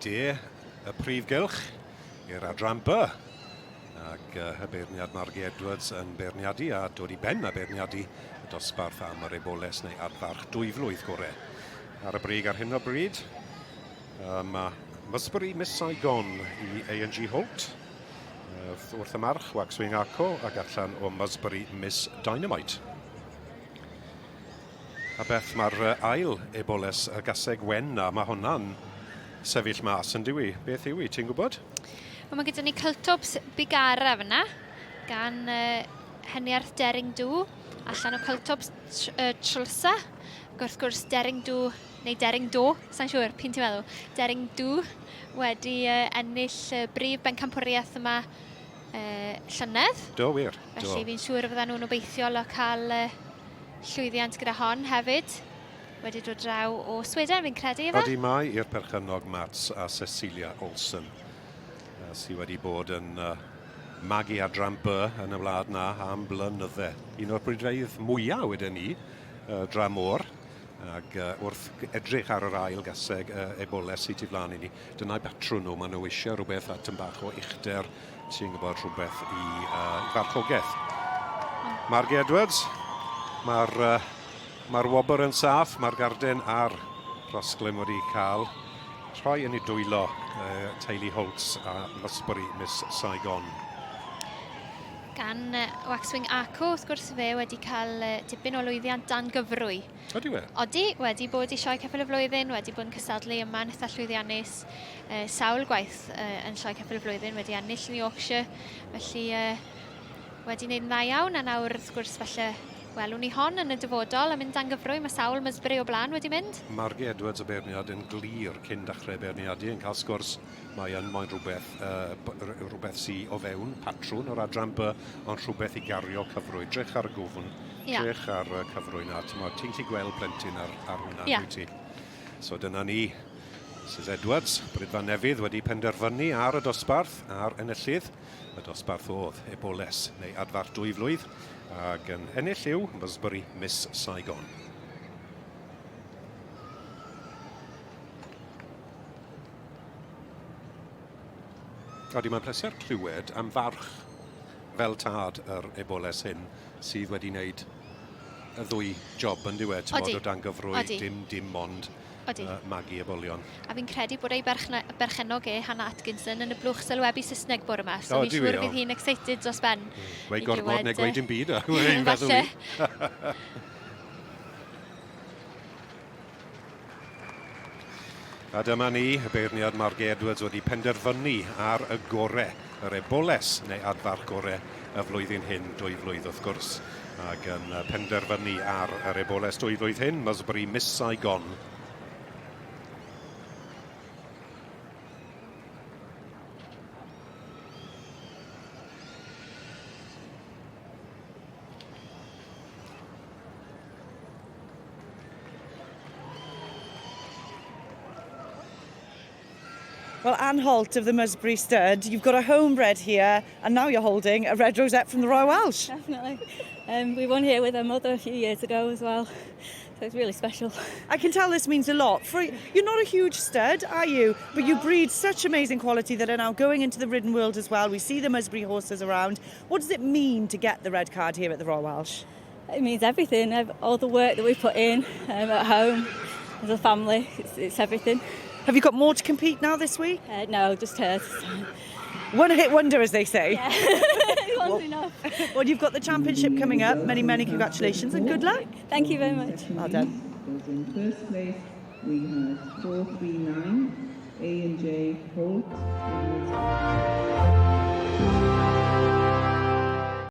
de y prif gylch i'r adran B. Ac y beirniad Margie Edwards yn beirniadu a dod i ben a beirniadu y dosbarth am yr eboles neu adfarch dwyflwydd gore. Ar y brig ar hyn o bryd, mae Musbury Miss Saigon i A&G Holt. Wrth y march, Waxwing Arco ac allan o Musbury Miss Dynamite. A beth mae'r ail eboles y gaseg wen na, mae hwnna'n sefyll mas yn dyw i. Beth yw i, ti'n gwybod? Wel, mae gyda ni Cultops Bigara fyna, gan uh, Heniarth Dering Dw, allan o Cultops uh, Trlsa. Ac wrth gwrs, Dering Dw, neu Dering Do, sa'n siŵr, pyn ti'n meddwl? Dering Dw wedi uh, ennill uh, brif bencampwriaeth yma uh, llynedd. Do, wir. Felly fi'n siŵr y fyddan nhw'n obeithiol o cael uh, llwyddiant gyda hon hefyd. Wedi dod draw o Sweden, fi'n credu, efe? Odi, mae i'r perchennog Mats a Cecilia Olsen, sydd wedi bod yn uh, magu adran B yn y wlad na am blynydde. Un o'r bridfeydd mwyaf wedyn ni, uh, dramor, ac uh, wrth edrych ar yr ail gaseg uh, eboles sydd tu flaen i ni, dyna'i batrwn nhw, maen nhw eisiau rhywbeth at yn bach o uchder, Ti'n gwybod rhywbeth i, uh, i farchogaeth. Margie Edwards, mae'r uh, mae wobr yn saff, mae'r garden a'r rhosglym wedi cael rhoi yn ei dwylo uh, teulu Holtz a Musbury Miss Saigon. Gan Waxwing Arco, wrth gwrs, fe wedi cael dipyn o lwyddiant dan gyfrwy. Odi we? Odi, wedi bod i Sioe Ceffyl y Flwyddyn, wedi bod yn cystadlu yma'n eitha llwyddiannus, uh, sawl gwaith uh, yn Sioe Ceffyl y Flwyddyn, wedi ennill yn Yorkshire, felly uh, wedi wneud yn dda iawn, a nawr wrth gwrs falle welwn ni hon yn y dyfodol a mynd dan gyfrwy, mae sawl Musbury o blaen wedi mynd. Margie Edwards y beirniad yn glir cyn dechrau beirniadu yn cael sgwrs Mae yn moyn rhywbeth, uh, rhywbeth sy o fewn patrwn o'r adran B, ond rhywbeth i gario cyfrwy. Drych ar y gwfn, yeah. drych ar y cyfrwy na. Ti'n gallu gweld plentyn ar, ar hwnna, yeah. ti? So dyna ni. Mrs Edwards, Brydfa Nefydd wedi penderfynu ar y dosbarth, ar enillydd. Y dosbarth oedd Eboles, neu adfar dwy flwydd, ac yn ennill yw Musbury Miss Saigon. Odi, mae'n pleser clywed am farch fel tad yr eboles hyn sydd wedi wneud y ddwy job yn diwedd, ti'n bod o dan gyfrwy, dim, dim ond uh, magu ebolion. A fi'n credu bod ei berchennog e, Hannah Atkinson, yn y blwch sylwebu Saesneg bore yma, so fi'n siŵr fydd hi'n excited dros ben. Gweud gormod neu gweud dim byd, a Falle. A dyma ni, y beirniad Margie Edwards wedi penderfynu ar y gore, yr eboles neu adfarch gore y flwyddyn hyn, dwy flwydd wrth gwrs, ac yn penderfynu ar yr eboles dwy flwydd hyn, Musbury Miss Saigon. Well, Anne Holt of the Musbury Stud, you've got a homebred here, and now you're holding a red rosette from the Royal Welsh. Definitely. Um, we won here with her mother a few years ago as well, so it's really special. I can tell this means a lot. For You're not a huge stud, are you? But you breed such amazing quality that are now going into the ridden world as well. We see the Musbury horses around. What does it mean to get the red card here at the Royal Welsh? It means everything, all the work that we put in um, at home as a family, it's, it's everything. Have you got more to compete now this week? Uh, no, just hers. One hit wonder, as they say. Yeah, well, enough. Well, you've got the championship coming up. Many, many congratulations and good luck. Thank you very much. Well done. In first place, we had 439 A&J Holt.